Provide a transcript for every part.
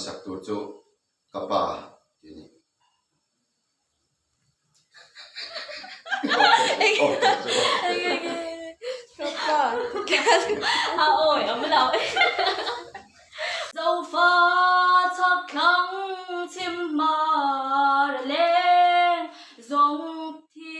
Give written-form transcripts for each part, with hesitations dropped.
sak tur chu ka pa tih a ni. Zofa chhak thlang chhim hmar leng zawng thi.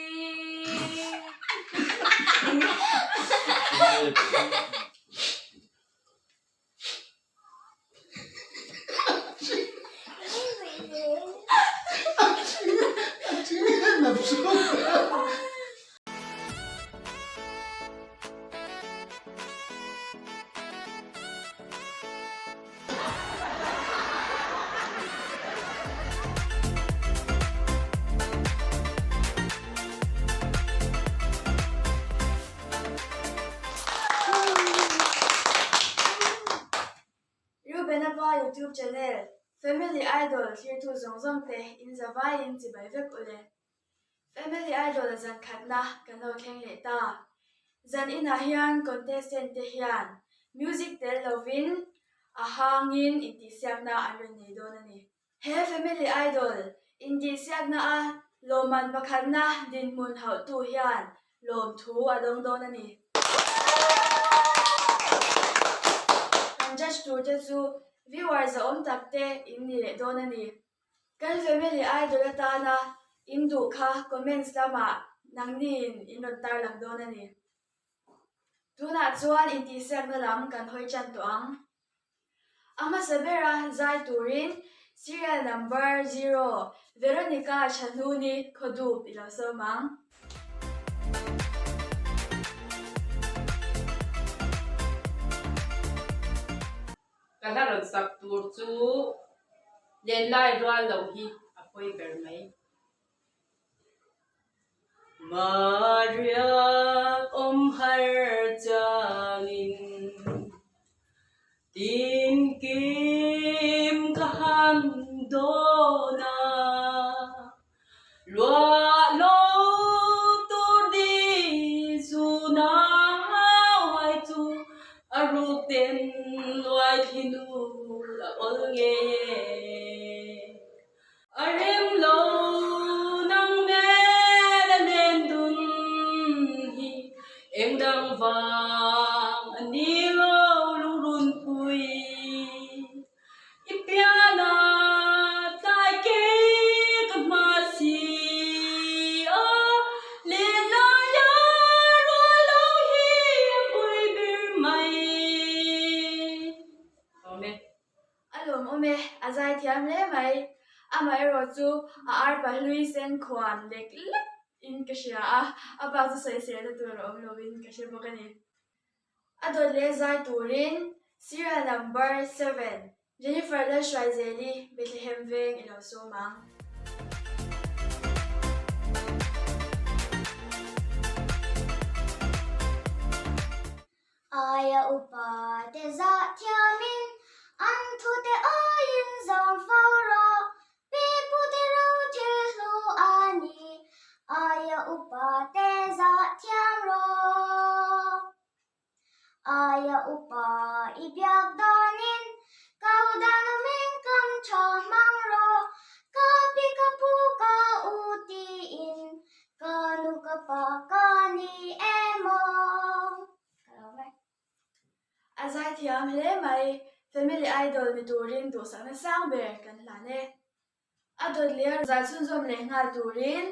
Reuben-a pa YouTube channel Family Idol thlirtu zawng zawng te in zavaiin chibai vek u le. Family Idol zan khatna kan lo thleng leh ta. Zan inah hian contestant te hian music tel lovin a hangin intihsiakna an rawn nei dawn a ni. He Family Idol intihsiakna a lawmman pakhatna dinhmun hauhtu hian lawmthu a dawng dawn a ni. Kan judge tur te chu viewers a awm tak te in ni leh dawn a ni. Kan Family Idol atana in duh kha comments lamah nangniin in rawn tarlang dawn a ni. Tunah chuan intihsiakna lam kan hawi tan tawh ang. A hmasa bera zai turin serial number zero Veronica Thahnuni khawdup i lo sawm ang. Ka hla rawn sak tur chu lenlai rual loh hi a pawi ber mai. Maria awm har changin tinkim ka han dawn a, luah lo tur di zuna uai chu a ruk ten luai thinu a awl ngei e. A rem lo nang nen a len dun hi eng dang vang a ni lo lungrun pui. I piana tlai kei ka hma si a, len laia rual lo hi a pui ber mai. Awm e. A lawmawm e, a zaithiam hle mai. Amaherawh chu a arpa hlui sen khuan lek lek in ka hria a, a bak chu sawiselna tur a awm lovin ka hre bawk a ni. A dawt leh zai turin serial number seven Jennifer Lalhruaizeli Bethlehem veng i lo sawm ang. Aia upa te zah thiamin an thute awiin zawm fo rawh, pi pu te ro thil hlu a ni, aia upa te zah thiam rawh. Aia upa i biak dawnin kau dan awmin kam tha hmang rawh, ka pi ka pu ka u tiin Ka nu ka pa ka ni emaw? Ka lo ve. A zaithiam hle mai, Family Idol ni turin duhsakna sang ber kan hlan e. A dawt leh a zai chhunzawm leh nghal turin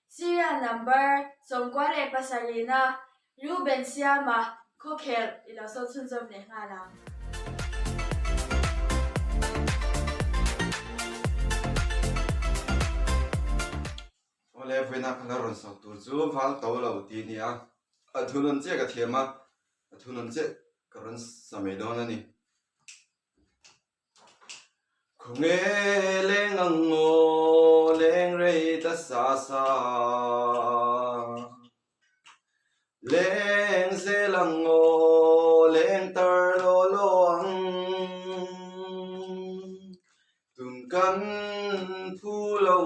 Serial number 97 Reuben Siama khawkhelh i lo sawn chhunzawm leh nghal ang. Awle vawiina ka la rawn sak tur chu val to lo tih a ni a, a thunawn chiah ka thiam a, a thunawn chiah ka rawn sa mai dawn a ni. Khawnge leng ang aw leng rei ta sa sa, leng zel ang aw leng tar law law ang. Tun kan phu lo,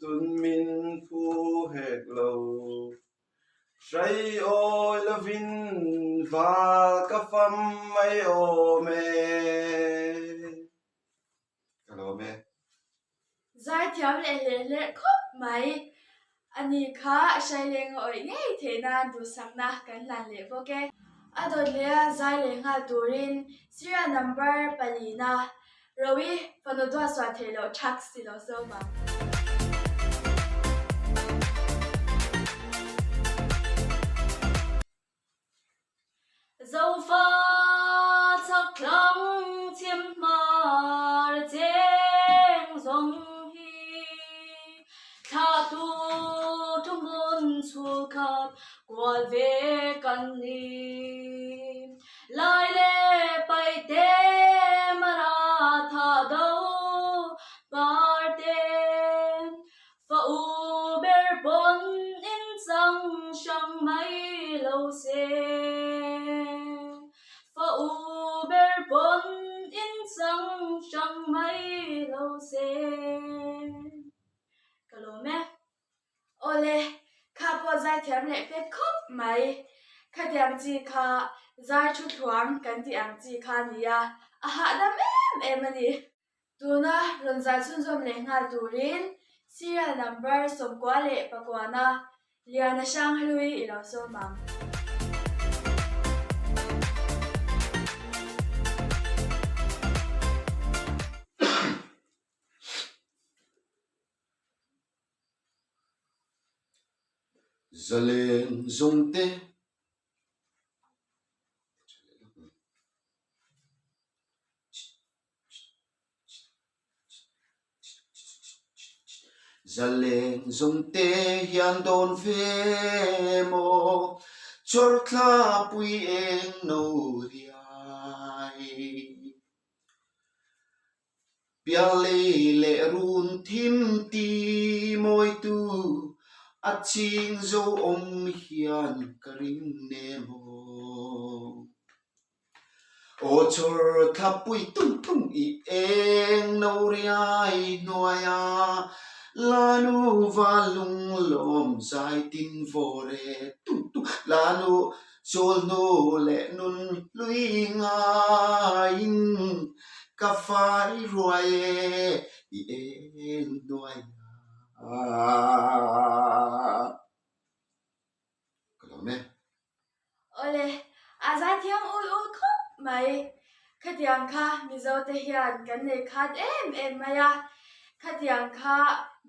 tun min phu hek lo. Hrai awi lovin val ka fam mai awm e. hlerh khawp mai. Ani kha hraileng a awih ngei theih nan duhsakna kan hlan leh bawk e. A dawt leh a zai leh nghal turin serial number palina Rowi fanu duat suah theih loh thak si lo zawm ang. Zofa chak thlang chim hmar cheng zawng hi Thlahtu thuhmun chhulkhat kual ve kan ni. Lai leh paihte mara tha do parte Fa u ber pawn in chang hrang mai lo se. Fa u ber pawn in chang hrang mai lo se. Ka lawm e. Awle, kha pawh zaithiam leh pek khawp mai. Khatiang chi kha zai thu thluam kan tih ang chi kha a nia, a hahdam em em a ni. Tuna rawn zai chhunzawm leh nghal turin serial number 98 leh pakuana Liana Hranghlui i lo sawm ang. Zalen zawngte. Zalen zawngte hian dawn ve maw Chawrthla pui eng no riai. Pialei leh run thim ti mawitu a ching zo awm hian ka ring ne maw. Aw chawr thlapui tung tung i eng no riai hnuaia Lanu val lung lawm zai tin vawr e tung tung Lanu chul hnu leh nun hlui ngaiin ka fai ruai e i eng hnuaia Ka lawm e. Awle, a zaithiam ul ul khawp mai. Khatiang kha Mizo te hian kan nei khat em em mai a, khatiang kha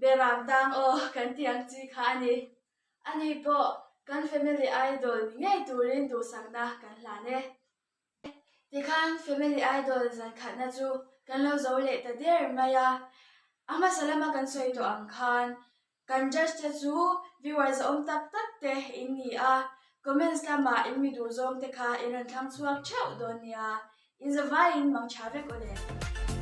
Beram tang aw kan tih ang chi kha a ni. Ani pawh kan family idol ni ngei turin duhsakna kan hlan e. Tikhan family idol zan khatna chu kan lo zo leh ta der mai a, a hmasa lama kan sawi tawh ang khan Kan judge te chu viewers a awm tak tak te in ni a, comments lamah in mi duh zawng te kha in rawn thlang chhuak theuh dawn nia. In zavaiin mang tha vek aw le.